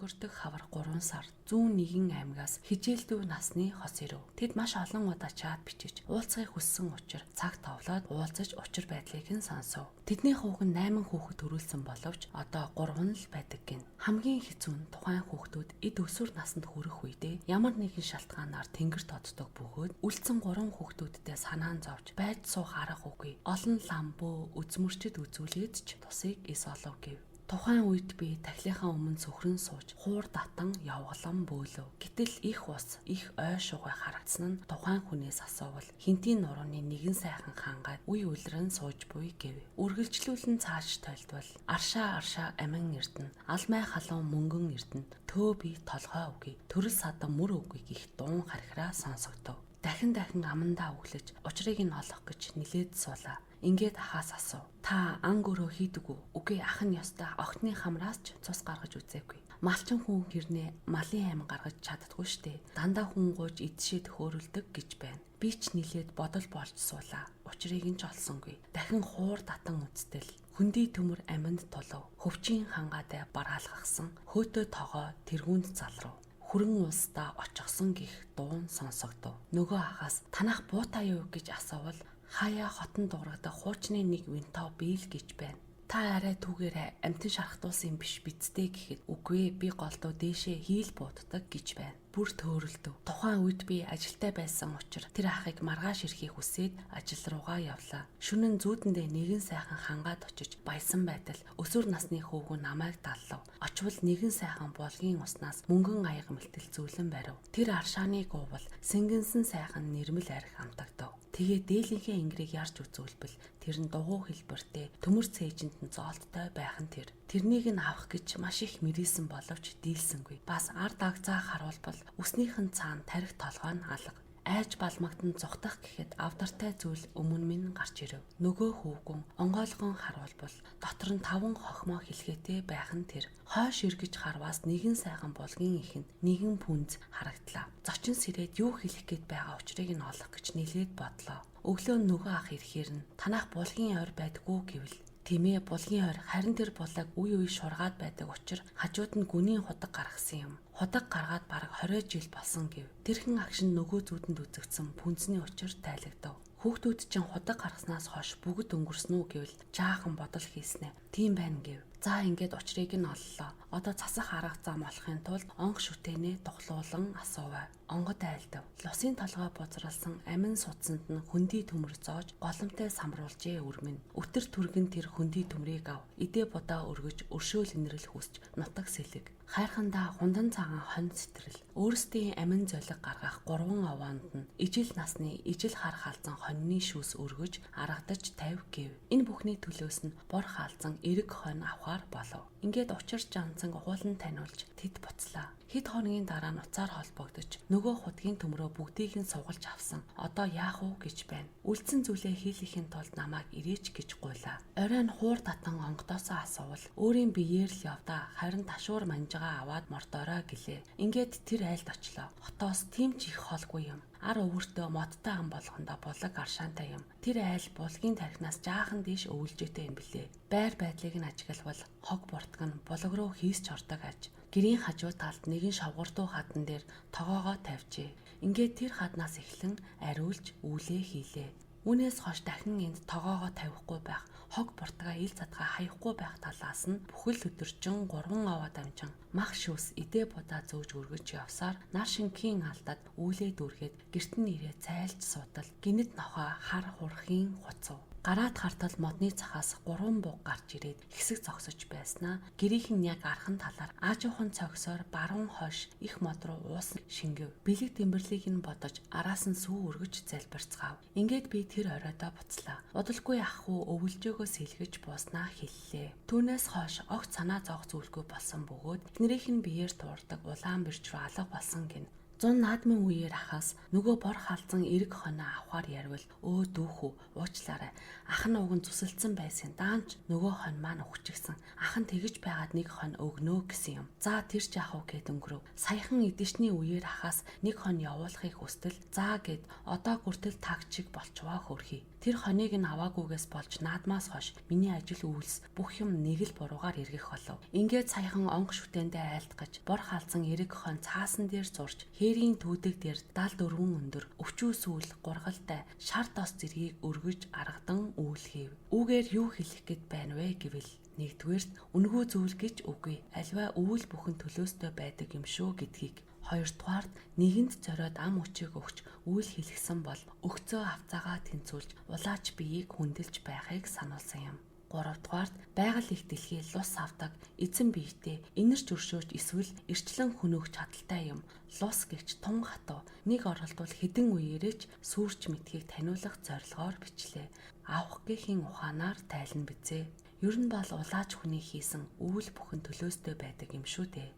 өнгөрдөг хавар 3 сар зүүн нэгэн аймгаас хижээлдүү насны хос ирэв. Тэд маш олон удаа чат бичиж уулзахыг хүссэн учир цаг товлоод уулзаж учир байдлыг нь сонсов. Тэдний хүүг нь 8 хүүхэд төрүүлсэн боловч одоо 3 нь л байдаг гин. Хамгийн хэцүү нь тухайн хүүхдүүд эд өсвөр насанд хүрэх үедээ ямар нэгэн шалтгаанаар тэнгэрт оддог бөгөөд үлдсэн 3 хүүхдүүдтэй санаан зовж байж суух арга үгүй. Олон лам бөө үзмөрчд үзүүлээд ч тусыг эс олов гэв. Тухайн үед би тахилынхаа өмнө сөхрөн сууж хуур татан явгалан бөөлөв. Гэтэл их ус, их ой шугай харагдсан нь тухайн хүнээс асуувал хинтийн нурууны нэгэн сайхан хангаад үе үлрэн сууж буй гэв. Үргэлжлүүлэн цааш тойлдвол аршаа аршаа амин эрдэнэ, алмай халуун мөнгөн эрдэнэ, төө би толгой үгүй, төрөл садан мөр үгүй гих дуун хархираа сонсогдов. Дахин дахин амандаа өглөж учрыг нь олох гэж нилээд суулаа. Ингээд ахаас асуув. Та ан гөрөө хийдэг үү? Үгүй, ах нь ёстой охтны хамраас ч цус гаргаж үзээгүй. Малчин хүн хэрнээ малын ам гаргаж чаддгүй штэ. Дандаа хүн гууж идшээ төхөөрөлдөг гэж байна. Би ч нилээд бодол болж суулаа. Учрыг нь ч олсонгүй. Дахин хуур татан үздэл. Хөндий төмөр аминд тулав. Хөвчийн хангаатай бараалгахсан. Хөөтөө тогоо тэргүүнд залрав хүрэн улсдаа очихсон гих дуун сонсогдов. Нөгөө ахаас танах буутай юу гэж асуувал хаяа хотон дуурайдаг хуучны нэг винто биел гэж байна. Та арай түүгээрээ амтан шархтуулсан юм биш бидтэй гэхэд үгүй ээ, би голдуу дээшээ хийл бууддаг гэж байна. Бүр төөрөлдөв. Тухайн үед би ажилтай байсан учраас тэр ахыг маргааш ирэхийг хүсээд ажил руугаа явлаа. Шөнө нь зүүдэндээ нэгэн сайхан хангаад очиж баясан байтал өсвөр насны хөвгүү намайг даллав. Очвол нэгэн сайхан булгийн уснаас мөнгөн аяга мэлтэл зүүлэн барив. Тэр аршааны гуувал сэнгэнсэн сайхан нэрмэл арх амтагдав. Тэгээ дээлийнхээ ингэрийг ярьж үзүүлбэл тэр нь дугуй хэлбэртэй төмөр цээжинд нь зоолттой байх нь тэр. Тэрнийг нь авах гэж маш их мэрийсэн боловч дийлсэнгүй. Бас ард агзаа харуулбал үснийх нь цаана тарих толгой нь алга. Айж балмагтан зүхтах гэхэд авдартай зүйл өмнө минь гарч ирэв. Нөгөө хөвгүн онгойлгон харуулбал дотор нь 5 хохмоо хэлхээтэй байх нь тэр. Хойш эргэж харваас нэгэн сайхан булгийн ихэнд нэгэн пүнз харагдлаа. Зочин сэрээд юу хэлэх гээд байгаа учрыг нь олох гэж нилээд бодлоо. Өглөө нөгөө ах ирэхээр нь танах булгийн ойр байдаггүй гэвэл тэмээ булгийн ойр, харин тэр булаг үе үе шургаад байдаг учир хажууд нь гүнийн худаг гаргасан юм. Худаг гаргаад бараг 20 жил болсон гэв. Тэрхэн агш нь нөгөө зүүдэнд үзэгдсэн пүнзний учир тайлагдав. Хүүхдүүд чинь худаг гаргаснаас хойш бүгд өнгөрсөн үү гэвэл жаахан бодол хийснэ. Тийм байна гэв. За ингээд учрыг нь оллоо. Одоо засах арга зам олохын тулд онх шүтэнээ тухлуулан асууваа. Онгод айлдав. Лусын толгой бузралсан амин судсанд нь хөндий төмөр зоож голомтой самруулжээ өрмөн. Өтөр түргэн тэр хөндий төмрийг ав. Идэ будаа өргөж өршөөл инрэл хүсч нутаг сэлэг. Хайрхандаа хундан цагаан хонь сэтрэл. Өөрсдийн амин золиг гаргах 3 овоонд нь ижил насны ижил хар халзан хоньны шүүс өргөж аргадаж тавь гэв. Энэ бүхний төлөөс нь бор халзан эрэг хонь авахар болов. Ингээд учир жанцан угуулан таниулж тэд буцлаа. Хэд хоногийн дараа нуцаар холбогдож нөгөө худгийн төмрөө бүгдийг нь сугалж авсан. Одоо яах вэ гэж байна. Үлдсэн зүйлээ хийлгэхийн тулд намайг ирээч гэж гуйлаа. Оройн хуур татан онгодоосоо асуувал өөрийн биеэр л явдаа, харин ташуур манжигаа аваад мордоорой гэлээ. Ингээд тэр айлд очлоо. Хотоос тийм ч их холгүй юм. Ар өвөртөө модтой ам болгондоо булаг аршаантай юм. Тэр айл булгийн тархинаас жаахан дээш өвлжөөтэй юм билээ. Байр байдлыг нь ажиглавал хог буртаг нь булаг руу хийсч ордог аж. Гэрийн хажуу талд нэгэн шовгордуу хадан дээр тогоогоо тавьжээ. Ингээд тэр хаднаас эхлэн ариулж үүлээ хийлээ. Үүнээс хойш дахин энд тогоогоо тавихгүй байх, хог буртгаа ил задгаа хаяхгүй байх талаас нь бүхэл өдөржин 3 аваа дамжин мах шүүс идэ будаа зөөж өргөж явсаар нар шинхийн алдад үүлээ дүүргээд гэрт нь ирээ цайлж суудал гинэт нохой хар хурхийн хуцав. Гараад хартал модны цахаас 3 буг гарч ирээд хэсэг зогсож байснаа гэрийнх нь яг архан талаар аажуухан цогсоор баруун хойш их мод руу уус шингэв. Бэлэг тэмбэрлийг нь бодож араас нь сүү өргөж залбирцгаав. Ингээд би тэр оройдоо буцлаа. Удалгүй ах хүү өвөлжөөгөө сэлгэж бууснаа хэллээ. Түүнээс хойш огт санаа зовх зүйлгүй болсон бөгөөд эхнэрийнх нь биеэр туурдаг улаан бирч рүү алга болсон гин. Зун наадмын үеэр ахаас нөгөө бор халзан эрг хоноо авахар ярвал өө дүүхүү уучлаарай. Ах нь уг нь зүсэлцэн байсан. Даанч нөгөө хон маань өгчихсэн. Ах нь тэгэж байгаад нэг хон өгнөө гэсэн юм. За тэр ч яах вэ гэд өнгөрөв. Саяхан эдэшний үеэр ахаас нэг хон явуулахыг хүсвэл заа гэд одоо хүртэл тагчиг болчваа хөрхий. Тэр хоныг нь аваагүйгээс болж наадмаас хойш миний ажил үйлс бүх юм нэг л буруугаар эргэх болов. Ингээд саяхан онгош шүтээндээ айлтгаж, бор халзан эрэг хон цаасан дээр зурж, хээрийн түүдэг дээр 74 өндөр, өвчүү сүүл, гургалтай, шар дос зэргийг өргөж аргадан үйл хийв. Үүгээр юу хэлэх гээд байна вэ гэвэл нэгдүгээрт үнэгүй зүйл гэж үгүй. Аливаа үйл бүхэн төлөөстэй байдаг юм шүү гэдгийг. Хоёрдугаарт нэгэнд зориод ам хүчийг өгч үйл хийлгэсэн бол өгцөө авцаагаа тэнцвүүлж улаач биеийг хүндэлж байхыг сануулсан юм. Гуравдугаарт байгаль их дэлхий лус авдаг эзэн биетэй инэрч өршөөж эсвэл эрчлэн хөнөөх чадалтай юм. Лус гэгч тун хатуу нэг оролдвол хэдэн үеэрээ ч сүрч мэдхийг таниулах зорилгоор бичлээ. Авах гэхийн ухаанаар тайлна бизээ. Ер нь бол улаач хүний хийсэн үйл бүхэн төлөөстэй байдаг юм шүү дээ.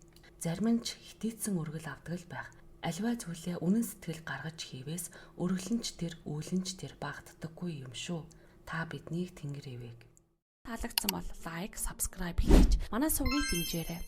Зарим нь ч хитийцэн өргөл авдаг л байх. Аливаа зүйлээ үнэн сэтгэл гаргаж хийвээс өргөлөн ч тэр үүлэн ч тэр багтдаггүй юм шүү. Та биднийг тэнгэр ивээг. Таалагдсан бол like, subscribe хийж манай сувгийг дэмжээрэй.